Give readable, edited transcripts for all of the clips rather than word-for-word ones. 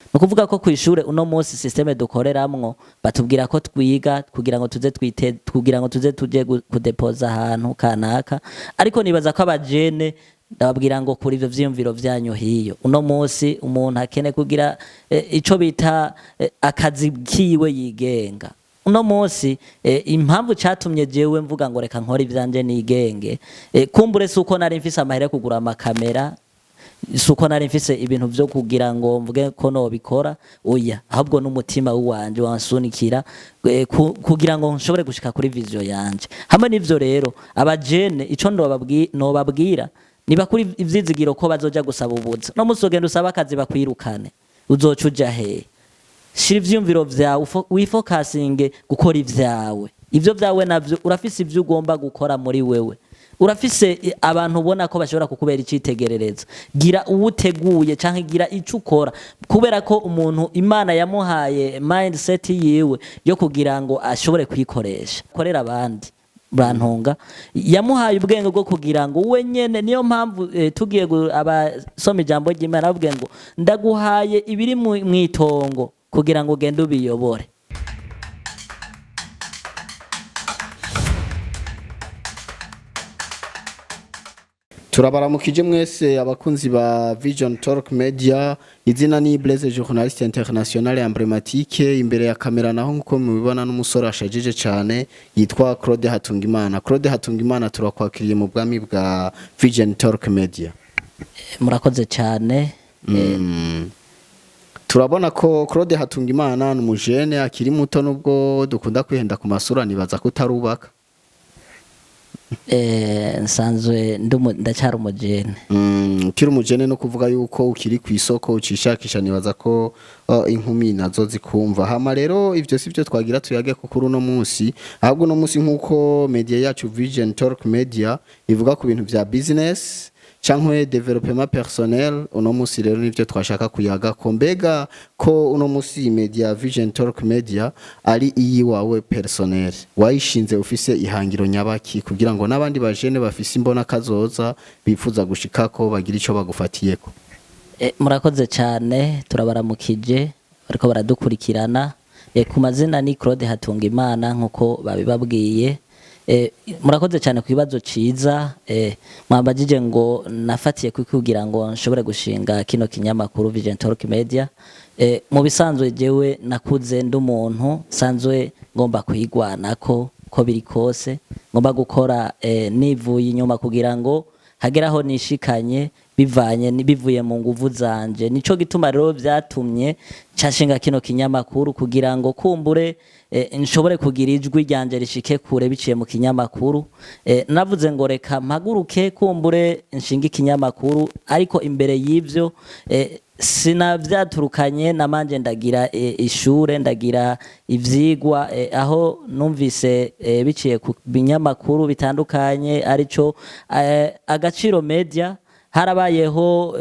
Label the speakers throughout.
Speaker 1: Ni ukuvuga ko kw'ishure uno munsi système dukoreramwo batubwira ko twiga kugira ngo tuze twite, kugira ngo tuze tuje kudepoza ahantu kanaka. Ariko nibaza ko abajene, ndababwira ngo kuri ivyo vyiyumviro vyanyu hiyo, uno munsi umuntu akene kugira ico bita akazi kiwe yigenga. Uno munsi impamvu catumye jewe mvuga ngo reka nkore ivyanje nigenge, kumbure si uko nari mfise amahera yo kugura amakamera, si uko nari mfise ibintu vyo kugira ngo mvuge ko nobikora, oya, ahubwo n'umutima wanje wansunikira kugira ngo nshobore gushika kuri vision yanje. Hamwe n'ivyo rero, abajene ico nobabwira, niba kuri ivyizigiro ko bazoja gusaba ubuza, no musi ugenda usaba akazi bakwirukane, uzoca uja hehe? Shira ivyiyumviro vyawe, wifokasinge gukora ivyawe. Ivyo vyawe navyo urafise ivyo ugomba gukora muri wewe, urafise abantu ubona ko bashobora kukubera icitegererezo. Gira uwuteguye canke gira ico ukora, kubera ko umuntu Imana yamuhaye mindset yiwe yo kugira ngo ashobore kwikoresha, korera abandi. Bantunga yamuhaye ubwenge bwo kugira ngo we nyene. Niyo mpamvu tugiye abasoma ijambo ry'Imana bavuge ngo ndaguhaye ibiri mw'itongo kugira ngo ugende ubiyobore.
Speaker 2: Turabaramukije mwese abakunzi ba Vision Talk Media. Izina ni Blaise, journaliste international emblématique. Imbere ya kamera naho, nkuko mubibona, n'umusore ashajije cyane yitwa Claude Hatungimana. Claude Hatungimana, turakwakiriye mu bwami bwa Vision Talk Media.
Speaker 1: Murakoze cyane.
Speaker 2: Turabona ko Claude Hatungimana ni umujene akiri muto, nubwo dukunda kwihenda ku masura, nibaza ko utarubaka.
Speaker 1: Nsanzwe ndacyari umujene.
Speaker 2: Ukiri umujene no kuvuga yuko ukiri ku isoko ucishakisha, nibaza ko inkumi nazo zikumva. Hama rero ivyo si byo twagira tuyage ko kuri uno munsi, ahubwo uno munsi, nkuko media yacu Vision Talk Media ivuga ku bintu vya business canke développement personnel, uno munsi rero nivyo twashaka kuyaga ko. Mbega ko uno munsi media Vision Talk Media ari iyiwawe personnel, wayishinze ufise ihangiro nyabaki, kugira ngo n'abandi bajene bafise imbona kazoza bifuza gushikako bagira ico bagufatiyeko?
Speaker 1: Murakoze cyane, turabaramukije bariko baradukurikirana. Ku mazina ni Claude Hatungimana nkuko babibabwiye. Murakoze cyane ku kibazo ciza mwambajije ngo nafatiye kugira ngo nshobore gushinga kino kinyamakuru Vision Talk Media. Mu bisanzwe jewe nakuze ndi umuntu sanzwe ngomba kwigwanako, ko biri kose ngomba gukora nivuye inyuma kugira ngo hageraho nishikanye bivanye bivuye mu nguvu zanje. Nico gituma rero vyatumye cashinga kino kinyamakuru, kugira ngo kumbure nshobore kugira ijwi ryanje rishike kure biciye mu kinyamakuru. Navuze ngo reka mpaguruke kumbure nshinga ikinyamakuru, ariko imbere y'ivyo sinavyaturukanye namanje ndagira ishure, ndagira ivyigwa, aho numvise biciye ku binyamakuru bitandukanye, arico Agaciro Media, harabayeho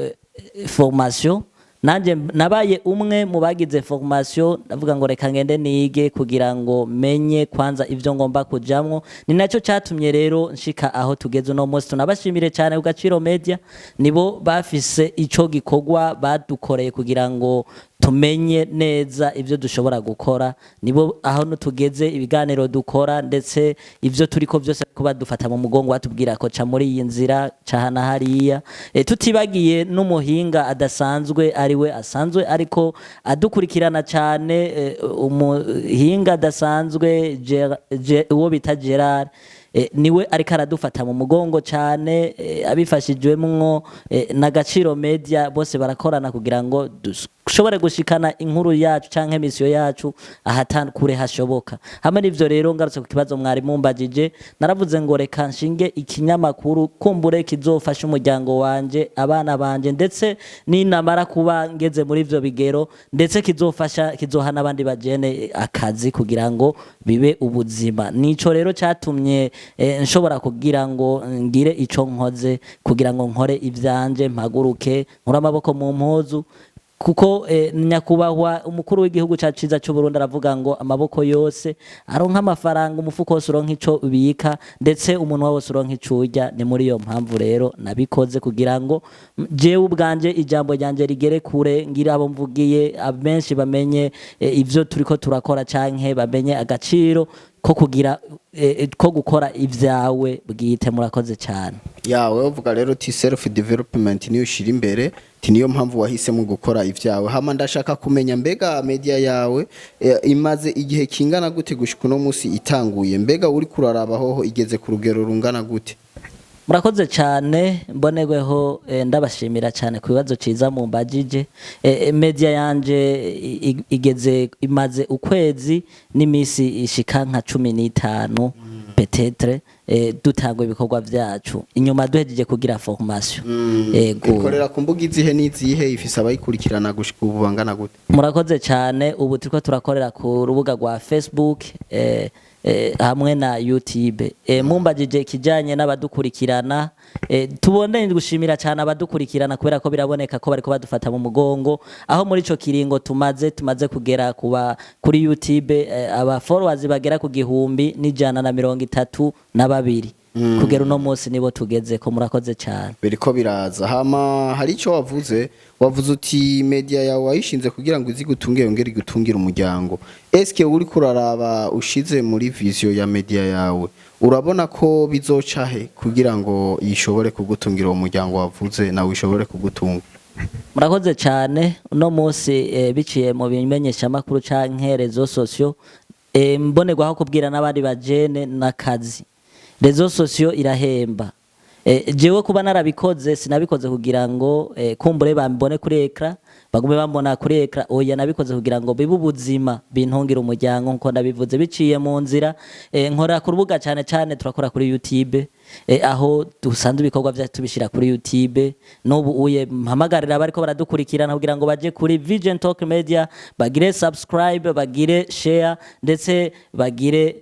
Speaker 1: formation. Nanje nabaye umwe mu bagize formation. Ndavuga ngo reka ngende nige kugira ngo menye kwanza ivyo ngomba kujamwo. Ni nacyo cyatumye rero nshika aho tugeze uno munsi. Tunabashimire cyane ku Gaciro Media, nibo bafise ico gikorwa badukoreye kugira ngo tumenye neza ivyo dushobora gukora. Nibo aho tugeze, ibiganiro dukora ndetse ivyo turiko byose kuba dufata mu mugongo, batubwira ko ca muri iyi nzira, ca hana hariya. Tutibagiye n'umuhinga adasanzwe, ariwe asanzwe ariko adukurikirana cyane, umuhinga adasanzwe uwo bita Gerard, niwe ariko aradufata mu mugongo cyane, abifashijwemwo na Gaciro Media. Bose barakorana kugira ngo dushobore gushikana inkuru yacu canke mission yacu ahatan kure hashoboka. Hamwe n'ivyo rero, ngarutse ku kibazo mwari mumbajije, naravuze ngo reka nshinge ikinyamakuru kumbure kizofasha umuryango wanje, abana banje, ndetse ninamara kuba ngeze muri ivyo bigero, ndetse kizofasha, kizoha n'abandi bajene akazi kugira ngo bibe ubuzima. Nico rero catumye nshobora kugira ngo ngire ico nkoze kugira ngo nkore ivyanje, mpaguruke nkure amaboko mu mpuzu. Kuko nyakubahwa umukuru w'igihugu cacu ciza c'u Burundi aravuga ngo amaboko yose aronka amafaranga, umufuko wose uronka ico ubika, ndetse umunwa wose uronka ico urya. Ni muri iyo mpamvu rero nabikoze, kugira ngo jewe ubwanje ijambo ryanje rigere kure, ngira abo mvugiye abenshi bamenye ivyo turiko turakora, canke bamenye agaciro ko kugira ko gukora ivyawe bwite. Murakoze cyane.
Speaker 2: Yawe uvuga rero uti self development niyo ushira imbere, ti niyo mpamvu wahisemo gukora ivyawe. Hama ndashaka kumenya, mbega media yawe imaze igihe kingana gute gushika uno musi itanguye? Mbega uri kuraraba hoho igeze ku rugero rungana gute?
Speaker 1: Murakoze cyane. Mbonerweho ndabashimira cyane ku bibazo ciza mumbajije. Media yanje igeze, imaze ukwezi n'imisi ishika nka 15 peut-être, dutangwa ibikorwa vyacu inyuma duhejeje kugira formation. Ego.
Speaker 2: Ikorera ku mbuga izihe n'izihe? Ifise abayikurikirana gushika ubu bangana gute?
Speaker 1: Murakoze cyane. Ubu turiko turakorera ku rubuga rwa Facebook hamwe na YouTube. Mumbajije ikijanye n'abadukurikirana, tubone gushimira cyane abadukurikirana, kubera ko biraboneka ko bariko badufata mu mugongo, aho muri ico kiringo tumaze kugera kuba kuri YouTube aba followers bagera ku 1132. Kugera uno munsi nibo tugeze ko. Murakoze cyane.
Speaker 2: Biriko biraza. Hama hari icyo wavuze uti media yawe wayishinze kugira ngo izigutunge yongere igutungire umuryango. Eske uri kuraraba, ushize muri vision ya media yawe, urabona ko bizoca he kugira ngo yishobore kugutungira uwo muryango wavuze, nawe ishobore kugutunga?
Speaker 1: Murakoze cyane. Uno munsi biciye mu bimenyeshamakuru canke réseaux sociaux, mbonerwaho kubwira n'abandi bajene n'akazi, réseaux sociaux irahemba. Jewe kuba narabikoze, sinabikoze kugira ngo kumbure bambone kuri écran, bagume bambona kuri écran. Oya, nabikoze kugira ngo bibe ubuzima, bintungire umuryango nkuko ndabivuze, biciye mu nzira nkora ku rubuga. Cyane cyane turakora kuri YouTube, aho dusanzwe ibikorwa byacu tubishira kuri YouTube. N'ubu uye mpamagarira bariko baradukurikirana kugira ngo baje kuri Vision Talk Media, bagire subscribe, bagire share, ndetse bagire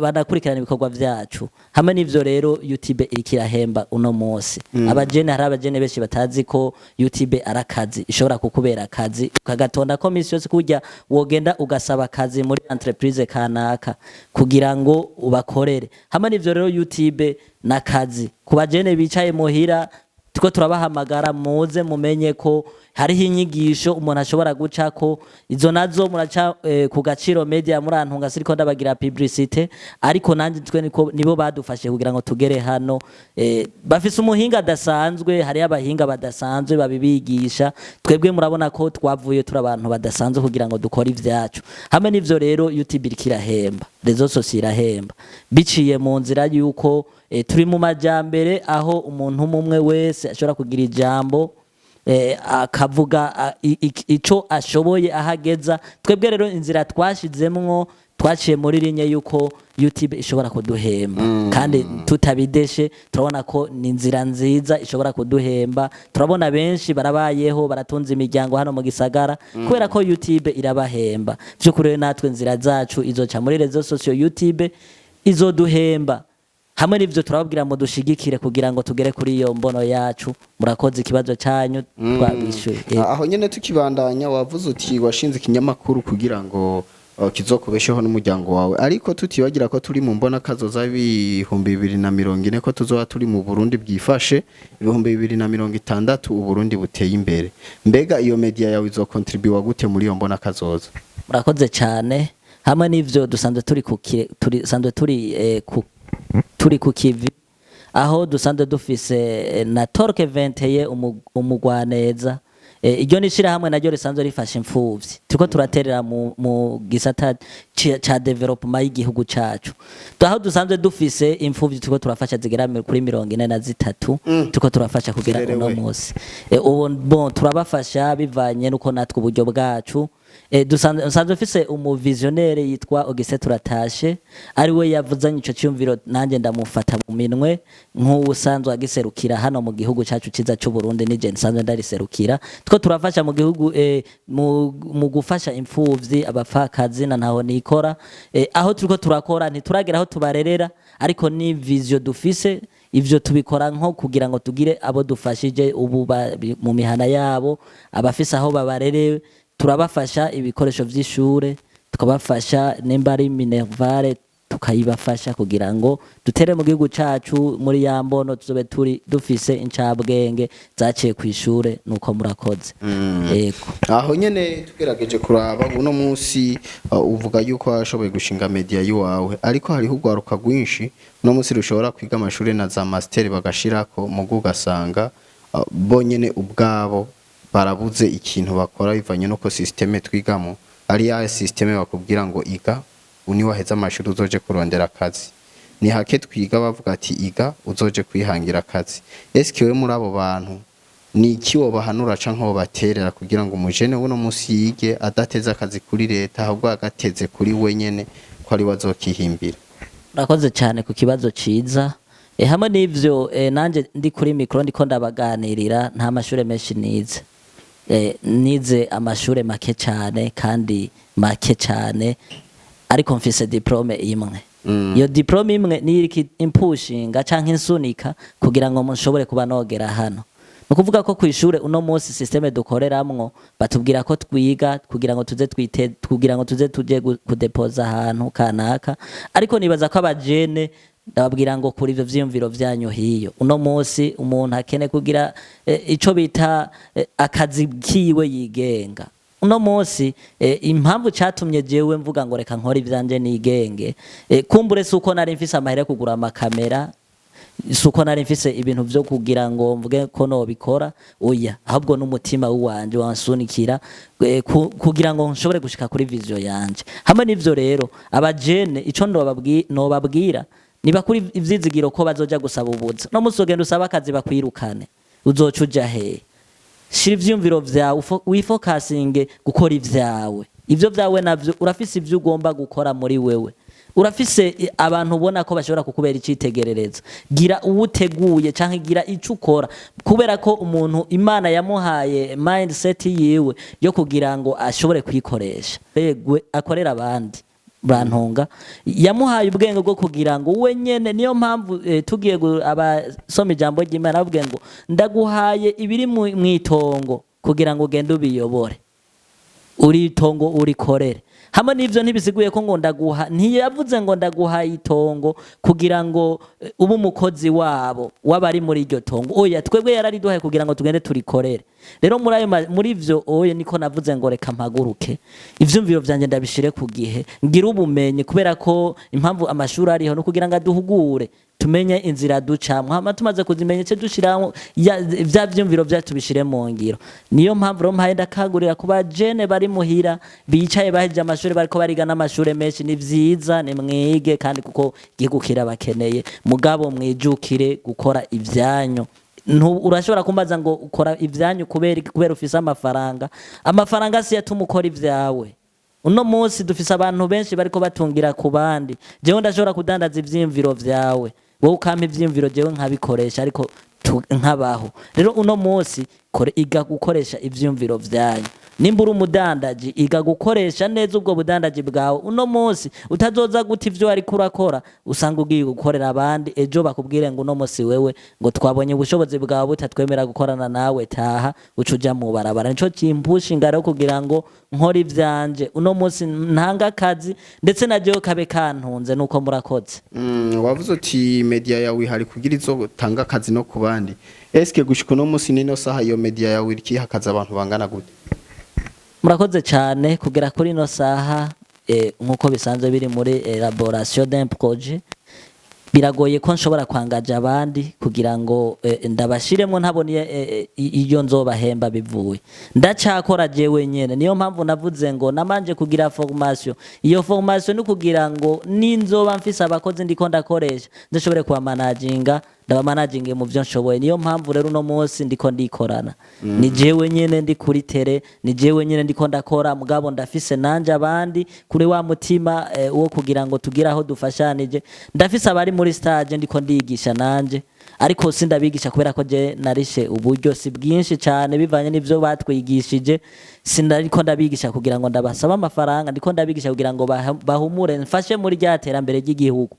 Speaker 1: banakurikirana ibikorwa vyacu. Hamwe n'ivyo rero, YouTube iriko irahemba uno munsi. Abajene, hari abajene benshi batazi ko YouTube ari akazi, ishobora kukubera akazi ukagatonda ko misi yose, kurya wogenda ugasaba akazi muri entreprise kanaka kugira ngo ubakorere. Hamwe n'ivyo rero, YouTube n'akazi ku bajene bicaye muhira. Tuko turabahamagara, muze mumenye ko hariho inyigisho umuntu ashobora gucako. Izo nazo muraca ku Gaciro Media. Murantunga, siriko ndabagira publicité, ariko nanjye twe niko nibo badufashe kugira ngo tugere hano. Bafise umuhinga adasanzwe, hariyo abahinga badasanzwe babibigisha. Twebwe murabona ko twavuye turi abantu badasanzwe kugira ngo dukore ivyacu. Hamwe n'ivyo rero, YouTube iriko irahemba, réseaux sociaux irahemba, biciye mu nzira yuko turi mu majambere, aho umuntu umwe wese ashobora kugira ijambo, akavuga ico ashoboye ahageza. Twebwe rero inzira twashizemwo, twaciye muri ligne yuko YouTube ishobora kuduhemba, kandi tutabideshe turabona ko ni inzira nziza ishobora kuduhemba. Turabona benshi barabayeho, baratunze imiryango hano mu gisagara kubera ko YouTube irabahemba. Vy'ukuri rero, natwe inzira zacu izoca muri réseaux sociaux, YouTube izoduhemba. Hamwe n'ivyo, turababwira ngo dushigikire kugira ngo tugere kuri iyo mbono yacu. Murakoze, ikibazo cyanyu twabishuye.
Speaker 2: Aho nyene tukibandanya, wavuze uti washinze ikinyamakuru kugira ngo kizokubesheho n'umuryango wawe, ariko tutibagira ko turi mu mbona kazoza 2040, ko tuzoba turi mu Burundi bwifashe, 2060 Uburundi buteye imbere. Mbega iyo media yawe izokontribuwa gute muri iyo mbona kazoza?
Speaker 1: Murakoze cyane. Hamwe n'ivyo, dusanzwe turi ku sanzwe turi turi ku kivi, aho dusanzwe dufise na Torque 21 umugwaneza. Iryo ni ishirahamwe naryo risanzwe rifasha imfuvyi. Turiko turaterera mu gisata ca développement y'igihugu cacu, aho dusanzwe dufise imfuvyi turiko turafasha zigera kuri 43, turiko turafasha kugera uno
Speaker 2: Zirerewe.
Speaker 1: munsi. Ubu bon turabafasha bivanye nuko natwe uburyo bwacu. Dusanzwe nsanzwe mfise umuvisionnaire yitwa Augustin Turatashe, ari we yavuzanye ico cyumviro, nanjye ndamufata mu minwe nk'uwusanzwe agiserukira hano mu gihugu cacu ciza c'u Burundi. Nije nsanzwe ndariserukira. Two turafasha mu gihugu mu gufasha imfuvyi, abapfakazi na ntaho nikora. Aho turiko turakora, ntituragera aho tubarerera, ariko ni vision dufise. Ivyo tubikora nko kugira ngo tugire abo dufashije ubu mu mihana yabo, abafise aho babarerewe, turabafasha ibikoresho vy'ishure, tukabafasha nimba ari minerval tukayibafasha, kugira ngo dutere mu gihugu cacu muri ya mbono, tuzobe turi dufise incabwenge zaciye kw'ishure. Nuko murakoze. Yego.
Speaker 2: Aho nyene tugerageje kuraba uno munsi, uvuga yuko washoboye gushinga media yiwawe, ariko hariho urwaruka rwinshi uno munsi rushobora kwiga amashuri na za master bagashirako, mugu ugasanga bonyene ubwabo barabuze ikintu bakora, bivanye nuko système twigamo ari ya système bakubwira ngo iga uni waheza amashuri uzoje kurondera akazi. Ni hake twiga bavuga ati iga uzoje kwihangira akazi. Eske we muri abo bantu ni iki wobahanura canke wobaterera kugira ngo umujene w'uno munsi yige adateze akazi kuri leta, ahubwo agateze kuri we nyene, ko ari we azokihimbira?
Speaker 1: Urakoze cyane ku kibazo ciza. Hamwe n'ivyo, nanje ndi kuri micro ndiko ndabaganirira, nta mashure menshi nize. Nize amashure make cyane, kandi make cyane, ariko mfise diplôme imwe. Iyo diplôme imwe niyo iriko impushinga canke insunika kugira ngo nshobore kuba nogera hano. Ni ukuvuga ko kw'ishure uno munsi système dukoreramwo batubwira ko twiga kugira ngo tuze twite, kugira ngo tuze tuje kudepoza ahantu kanaka. Ariko nibaza ko abajene ndababwira ngo kuri ivyo vyiyumviro vyanyu hiyo, uno munsi umuntu akene kugira ico bita akazi kiwe yigenga. Uno munsi impamvu catumye jewe mvuga ngo reka nkore ivyanje nigenge, kumbure si uko nari mfise amahera yo kugura amakamera, si uko nari mfise ibintu vyo kugira ngo mvuge ko nobikora, oya, ahubwo n'umutima wanje wansunikira kugira ngo nshobore gushika kuri vision yanje. Hamwe n'ivyo rero, abajene ico nobabwira, niba kuri ivyizigiro ko bazoja gusaba ubuza, no musi ugenda usaba akazi bakwirukane, uzoca uja hehe? Shira ivyiyumviro vyawe, wifokasinge gukora ivyawe. Ivyo vyawe navyo urafise ivyo ugomba gukora muri wewe, urafise abantu ubona ko bashobora kukubera icitegererezo. Gira uwuteguye canke gira ico ukora, kubera ko umuntu Imana yamuhaye mindset yiwe yo kugira ngo ashobore kuyikoresha, regwe akorera abandi. Bantunga yamuhaye ubwenge bwo kugira ngo we nyene. Niyo mpamvu tugiye abasoma ijambo ry'Imana bavuge ngo ndaguhaye ibiri mw'itongo kugira ngo ugende ubiyobore, uri itongo urikorere. Hamwe n'ivyo ntibisiguye ko ngo ndaguha, ntiyavuze ngo ndaguhaye itongo kugira ngo ube umukozi wabo w'abari muri iryo tongo. Oya, twebwe yarariduhaye kugira ngo tugende turikorere. Rero muri ayo muri ivyo oye niko navuze ngo reka mpaguruke, ivyumviro vyanje ndabishire ku gihe, ngire ubumenyi, kubera ko impamvu amashuri ariho no kugira ngo aduhugure tumenye inzira ducamwo, hama tumaze kuzimenya ico dushiramo vya vyumviro vyacu tubishire mu ngiro. Niyo mpamvu rero mpaye ndakangurira ku bajene bari muhira bicaye, bahejeje amashuri, bariko bariga n'amashure menshi. Ni vyiza, ni mwige kandi, kuko igihugu kirabakeneye, mugabo mwijukire gukora ivyanyu. Urashobora kumbaza ngo ukora ivyanyu kubera iki? Kubera ufise amafaranga? Amafaranga si yatuma ukora ivyawe. Uno munsi dufise abantu benshi bariko batungira ku bandi. Jewe ndashobora kudandaza ivyiyumviro vyawe, wowe ukampa ivyiyumviro, jewe nkabikoresha, ariko nkabaho. Rero uno munsi iga gukoresha ivyiyumviro vyanyu. Nimba uri umudandaji, iga gukoresha neza ubwo budandaji bwawe. Uno munsi utazoza guta ivyo wariko urakora, usanga ugiye gukorera abandi, ejo bakubwire ngo uno munsi wewe ngo twabonye ubushobozi bwawe butatwemera gukorana nawe, taha, uca uja mu barabara. Nico kimpushinga rero kugira ngo nkore ivyanje uno munsi, ntanga akazi, ndetse na jewe kabe kantunze. Nuko murakoze.
Speaker 2: Wavuze uti media yawe ihari kugira izotanga akazi no ku bandi. Eske gushika uno munsi nino saha iyo media yawe irikiha akazi abantu bangana gute?
Speaker 1: Murakoze cyane. Kugera kuri ino saha, nk'uko bisanzwe biri muri élaboration d'un projet, biragoye ko nshobora kwangaja abandi kugira ngo ndabashiremo ntabone iyo nzobahemba bivuye. Ndacakora jewe nyene. Niyo mpamvu navuze ngo namanje kugira formation. Iyo formation ni kugira ngo ninzoba mfise abakozi ndiko ndakoresha, nzoshobore kubamanaginga, ndabamanaginge mu byo nshoboye. Niyo mpamvu rero uno munsi ndiko ndikorana, ni jewe nyene ndi kuri terrain, ni jewe nyene ndiko ndakora. Mugabo ndafise nanje abandi kuri wa mutima wo kugira ngo tugire aho dufashanije. Ndafise abari muri stage ndiko ndigisha nanje, ariko sindabigisha kubera ko je narishe uburyo si bwinshi cyane bivanye n'ivyo batwigishije. Sindariko ndabigisha kugira ngo ndabasaba amafaranga, ndiko ndabigisha kugira ngo bahumure, mfashe muri rya terambere ry'igihugu.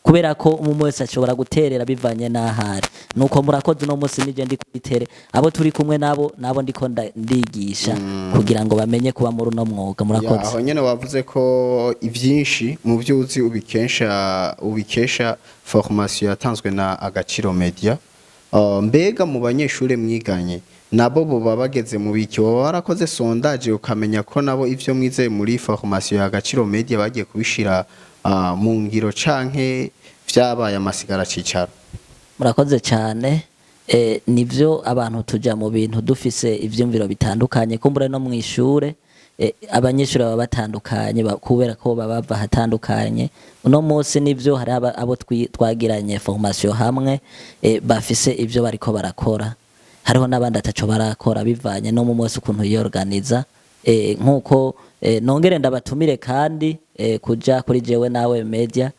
Speaker 1: Kubera ko umwe wese ashobora guterera bivanye n'ahari. Nuko murakoze. Uno munsi nije ndi kuri abo turi kumwe nabo, nabo ndiko ndigisha kugira ngo bamenye kuba muri uno mwuga. Murakoze.
Speaker 2: Aho nyene wavuze ko ivyinshi mu byo uzi ubikesha formation yatanzwe na Agaciro Media. Mbega mu banyeshure mwiganye nabo boba bageze mu biki? Woba warakoze sondage ukamenya ko nabo ivyo mwize muri formation ya Agaciro Media bagiye kubishira mu ngiro, canke vyabaye amasigara cicaro?
Speaker 1: Murakoze cyane. Nivyo, abantu tuja mu bintu dufise ivyumviro bitandukanye. Kumbure no mwishure abanyeshuri baba batandukanye, kubera ko baba bava ahatandukanye. Uno munsi nivyo, hari abo twagiranye formation hamwe, bafise ivyo bariko barakora, hariho n'abandi ataco barakora, bivanye no mu munsi ukuntu yiorganiza. Nkuko nongere ndabatumire kandi kuja kuri Jewe Nawe Media,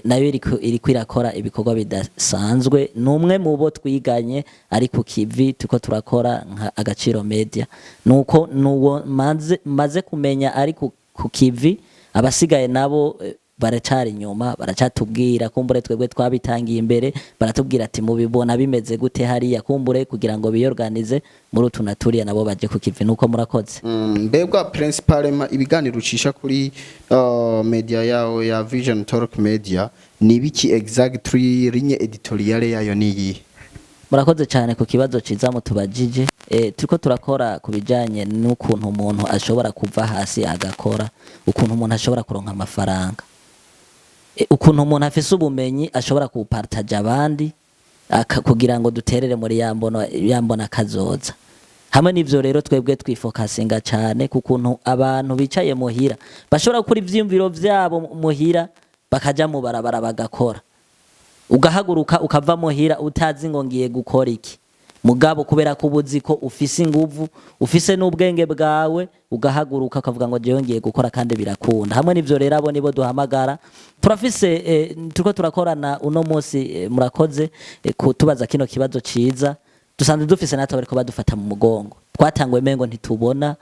Speaker 1: nayo iriko irakora ibikorwa bidasanzwe. Numwe mu bo twiganye ari ku kivi, turiko turakora nka Agaciro Media. Nuko nuwo maze kumenya ari ku kivi. Abasigaye nabo baracari inyuma, baracatubwira. Kumbure twebwe twabitangiye imbere, baratubwira ati: "Mubibona bimeze gute hariya?" Kumbure kugira ngo biyorganize muri utu na turiya, nabo baje ku kivi. Nuko murakoze.
Speaker 2: Mbega principalement ibiganiro ucisha kuri media yawe ya Vision Talk Media ni biki exactly? Ligne éditoriale yayo ni iyihe?
Speaker 1: Murakoze cyane ku kibazo ciza mutubajije. Turiko turakora ku bijanye n'ukuntu umuntu ashobora kuva hasi agakora, ukuntu umuntu ashobora kuronka amafaranga, ukuntu umuntu afise ubumenyi ashobora kubupartaja abandi, kugira ngo duterere muri ya mbono, ya mbona kazoza hamwe n'ivyo. Rero twebwe twifokasinga cyane ku kuntu abantu bicaye muhira bashobora gukora ivyiyumviro vyabo muhira, bakaja mu barabara bagakora. Ugahaguruka ukava muhira utazi ngo ngiye gukora iki, mugabo kubera ko ubuzi ko ufise inguvu, ufise n'ubwenge bwawe, ugahaguruka ukavuga ngo jewe ngiye gukora, kandi birakunda. Hamwe n'ivyo rero, abo nibo duhamagara. Turafise turiko turakorana uno munsi. Murakoze kutubaza kino kibazo ciza. Dusanzwe dufise natwe bariko badufata mu mugongo. Twatanguye mengo ntitubona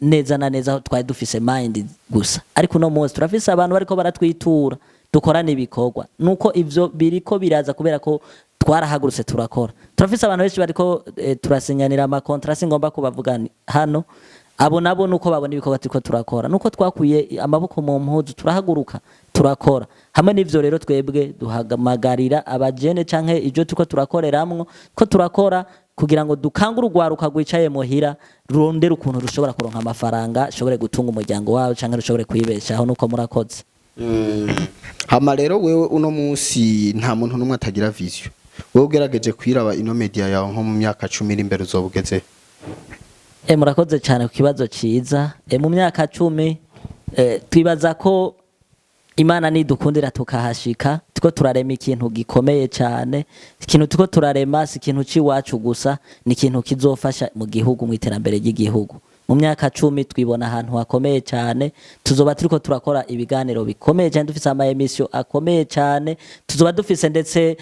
Speaker 1: neza na neza aho twari dufise mind gusa, ariko uno munsi turafise abantu bariko baratwitura dukorana ibikorwa. Nuko ivyo biriko biraza kubera ko twarahagurutse turakora. Turafise abantu benshi bariko turasinyanira amakontra, singomba kubavuga hano. Abo nabo nuko babona ibikorwa turiko turakora, nuko twakuye amaboko mu mpuzu, turahaguruka turakora. Hamwe n'ivyo rero, twebwe duhamagarira abajene canke ivyo turiko turakoreramwo ko turakora kugira ngo dukangure urwaruka rwicaye muhira, rurondere ukuntu rushobora kuronka amafaranga, rushobore gutunga umuryango wawe canke rushobore kwibeshaho. Nuko murakoze.
Speaker 2: Hama rero wewe uno munsi, nta muntu n'umwe atagira vision. Wewe ugerageje kwiraba ino media yawe nko mu myaka 10 iri imbere, uzoba ugeze?
Speaker 1: Murakoze cyane ku kibazo ciza. Mu myaka 10, twibaza ko Imana nidukundira tukahashika, tuko turarema ikintu gikomeye cyane. Ikintu tuko turarema si ikintu c'iwacu gusa, ni ikintu kizofasha mu gihugu, mu iterambere ry'igihugu. Mu myaka 10 twibona ahantu hakomeye cyane. Tuzoba turiko turakora ibiganiro bikomeye cyane, dufise ama émission akomeye cyane, tuzoba dufise ndetse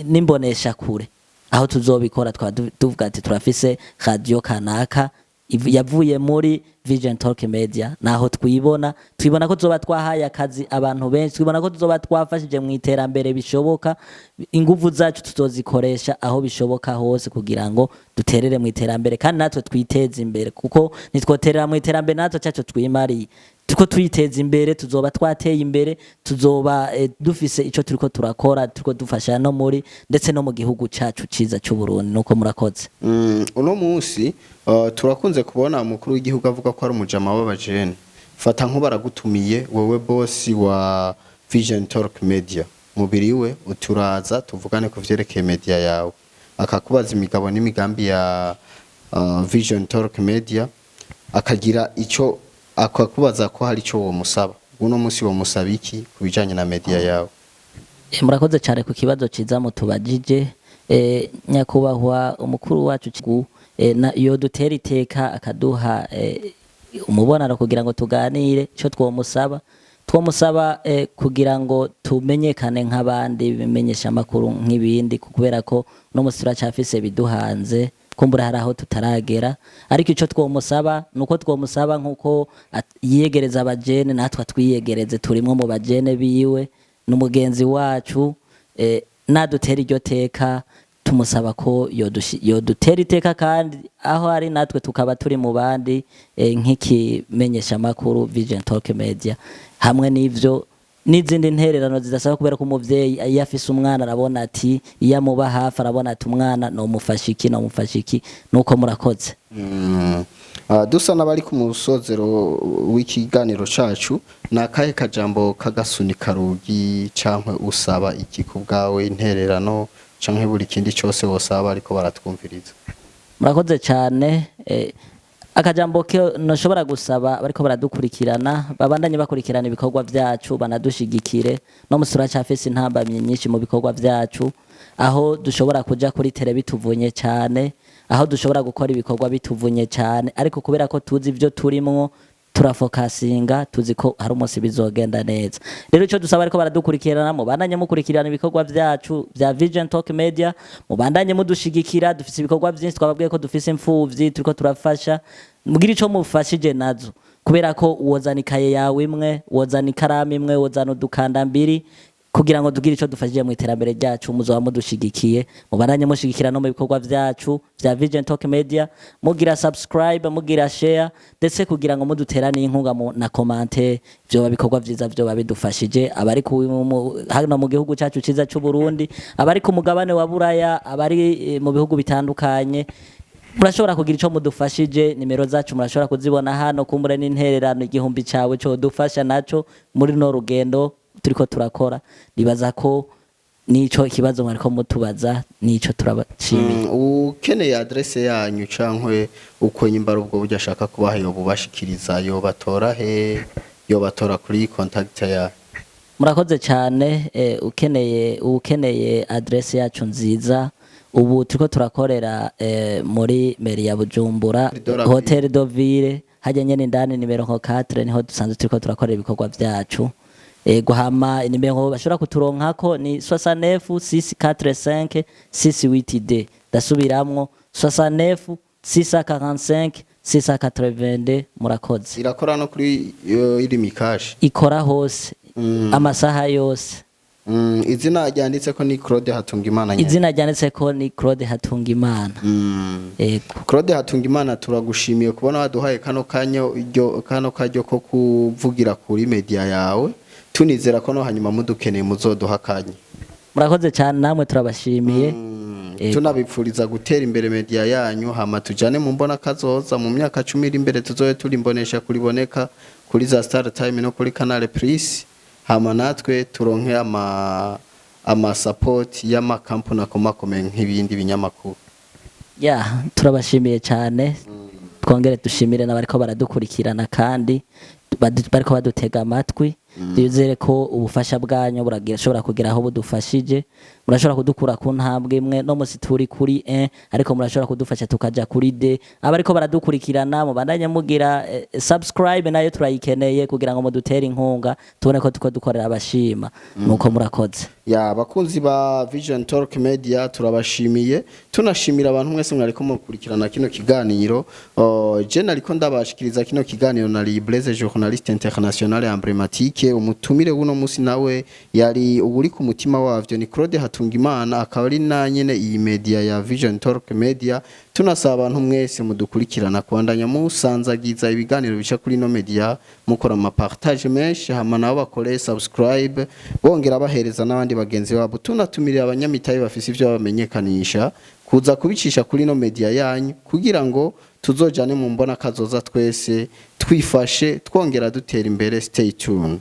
Speaker 1: n'imbonesha kure aho tuzobikora. Twaba tuvuga ati turafise radio kanaka yavuye muri Vision Talk Media. Naho twibona ko tuzoba twahaye akazi abantu benshi, twibona ko tuzoba twafashije mu iterambere bishoboka. Inguvu zacu tuzozikoresha aho bishoboka hose kugira ngo duterere mu iterambere kandi natwe twiteze imbere, kuko nitwoterera mu iterambere natwe cyacu twimariye, tuko twiteza imbere, tuzoba twateye imbere, tuzoba dufise ico turiko turakora, turiko dufasha no muri ndetse no mu gihugu cacu ciza c'u Burundi. Nuko murakoze.
Speaker 2: Uno munsi turakunze kubona umukuru w'igihugu avuga ko ari umujama w'abajene. Fata nko baragutumiye wewe, boss wa Vision Talk Media, mubiri we uturaza tuvugane ku vyerekeye media yawe, akakubaza imigabo n'imigambi ya Vision Talk Media, akagira ico akakubaza ko hari ico womusaba. Uno munsi womusaba iki ku bijanye na media yawe?
Speaker 1: Murakoze cyane ku kibazo ciza mutubajije. Nyakubahwa umukuru wacu iyo dutera iteka akaduha umubonano kugira ngo tuganire, ico twomusaba kugira ngo tumenyekane nk'abandi bimenyesha amakuru nk'ibindi, kubera ko no musi turacafise biduhanze. Kumbura hari aho tutaragera, ariko ico twomusaba nuko twomusaba nkuko yiyegereza abajene, natwe atwiyegereze. Turimwo mu bajene biwe, n'umugenzi wacu. Nadutera iryo teka, tumusaba ko yodutera iteka, kandi aho ari natwe tukaba turi mu bandi, nk'ikimenyesha makuru Vision Talk Media, hamwe n'ivyo n'izindi ntererano zidasaba, kubera ko umuvyeyi iyo afise umwana arabona ati, iyo amuba hafi arabona ati umwana nomufasha iki, nomufasha iki. Nuko murakoze.
Speaker 2: Dusa n'abari ku musozero w'ikiganiro cacu, ni akahe kajambo k'agasunika rugi, canke usaba iki ku bwawe, intererano canke buri kindi cose wosaba ariko baratwumviriza?
Speaker 1: Murakoze cyane. Akajambo ke noshobora gusaba bariko baradukurikirana, babandanye bakurikirana ibikorwa vyacu, banadushigikire. No musi turacafise intambamyi nyinshi mu bikorwa vyacu, aho dushobora kuja kuri terrain bituvunye cyane, aho dushobora gukora ibikorwa bituvunye cyane, ariko kubera ko tuzi ivyo turimwo, turafokasinga, tuzi ko hari umunsi bizogenda neza. Rero icyo dusaba ariko baradukurikirana, mubandanye mukurikirana ibikorwa vyacu vya Vision Talk Media, mubandanye mudushigikira. Dufise ibikorwa vyinshi, twababwiye ko dufise imfuvyi turiko turafasha. Mugira ico mufashije nazo, kubera ko wozana ikaye yawe imwe, wozana ikaramu imwe, wozana udukanda mbiri, kugira ngo tugire ico dufashije mu iterambere ryacu, muzoba mudushigikiye. Mubandanye mushigikira no mu bikorwa vyacu vya Vision Talk Media, mugira subscribe, mugira share, ndetse kugira ngo muduterane inkunga na commentaire. Vyoba bikorwa vyiza, vyoba bidufashije. Abari hano mu gihugu cacu ciza c'u Burundi, abari ku mugabane wa Buraya, abari mu bihugu bitandukanye, murashobora kugira ico mudufashije. Nimero zacu murashobora kuzibona hano. Kumbure n'intererano 1000 cawe codufasha naco muri no rugendo turiko turakora. Nibaza ko nico ikibazo mwariko mutubaza, nico turabashimiye.
Speaker 2: Ukeneye adresse yanyu cankwe uko nyimbara ubwo buryo ashaka kubaha, yo bubashikiriza, yo batora he, yo batora kuri contact ya?
Speaker 1: Murakoze cyane. Ukeneye adresse yacu nziza, ubu turiko turakorera muri mairie ya Bujumbura,
Speaker 2: De la Ville.
Speaker 1: Hotel de Ville, hajya nyene indani, nimero nko 4, niho dusanzwe turiko turakorera ibikorwa vyacu. Guhama inimero bashobora kuturonkako ni 69 645 68D. Ndasubiramwo: 69 645 682. Murakoze.
Speaker 2: Irakora no kuri iri mikashi?
Speaker 1: Ikora hose, amasaha yose.
Speaker 2: Izina ryanditse ko ni Claude Hatungimana nyene?
Speaker 1: Izina ryanditse ko ni Claude Hatungimana. Yego.
Speaker 2: Claude Hatungimana, turagushimiye kubona waduhaye kano kanya iryo kano karyo ko kuvugira kuri media yawe. Tunizera ko no hanyuma mudukeneye muzoduha akanya.
Speaker 1: Murakoze cyane, namwe turabashimiye. Yego.
Speaker 2: Tunabipfuriza gutera imbere media yanyu, hama tujane mu mbona kazoza mu myaka 10 iri imbere, tuzobe turi imbonesha kuriboneka kuri za Star Time no kuri Canal Plus, hama natwe turonke ama support y'amakampuni akomakomeye nk'ibindi binyamakuru.
Speaker 1: Ya, turabashimiye cyane. Twongere dushimire n'abariko baradukurikirana kandi bariko badutega amatwi. Twizere ko ubufasha bwanyu buragira ashobora kugera aho budufashije. Murashobora kudukura ku ntambwe imwe, no musi turi kuri 1, ariko murashobora kudufasha tukaja kuri D. Abariko baradukurikirana, mubandanye mugira subscribe, nayo turayikeneye kugira ngo mudutere inkunga, tubone ko tuko dukorera abashima. Nuko murakoze.
Speaker 2: Ya, abakunzi ba Vision Talk Media, turabashimiye, tunashimira abantu mwese mwariko mukurikirana kino kiganiro. Je nariko ndabashikiriza kino kiganiro na Blaise, journaliste international emblématique. Umutumire w'uno musi nawe yari uburi ku mutima wavyo, ni Claude Hatungimana, akaba ari na nyene iyi media ya Vision Talk Media. Tunasaba abantu mwese mudukurikirana kubandanya musanzagiza ibiganiro bica kuri no media, mukora ama partage menshi, hama nabo bakore subscribe, bongera bahereza n'abandi bagenzi babo. Tunatumirira abanyamitahe bafise ivyo bamenyekanisha kuza kubicisha kuri no media yanyu, kugira ngo tuzojane mu mbona kazoza twese twifashe, twongera dutera imbere. Stay tuned.